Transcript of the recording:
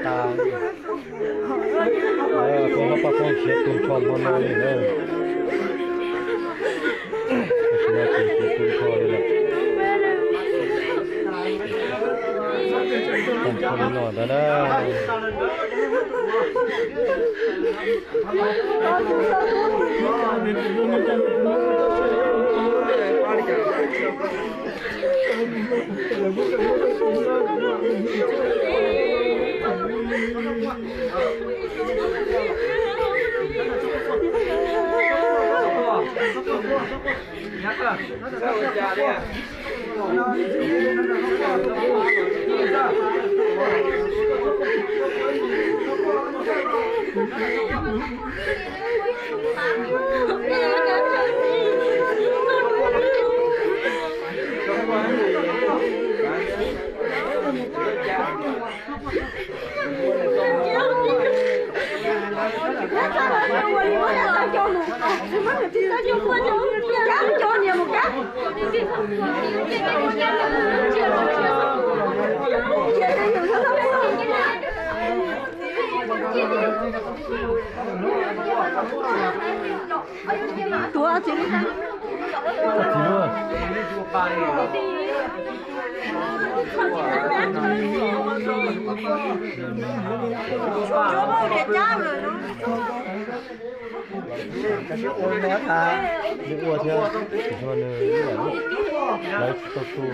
Tas, peb hlob pab phooj ywg tu nrho hmo no li na. Tam sim no ces tu nrho li lawm. Tu nrho li no ntag na. Tuav txiv, tuav txiv lub. Nws ua thiab, lawv tsis tau tu.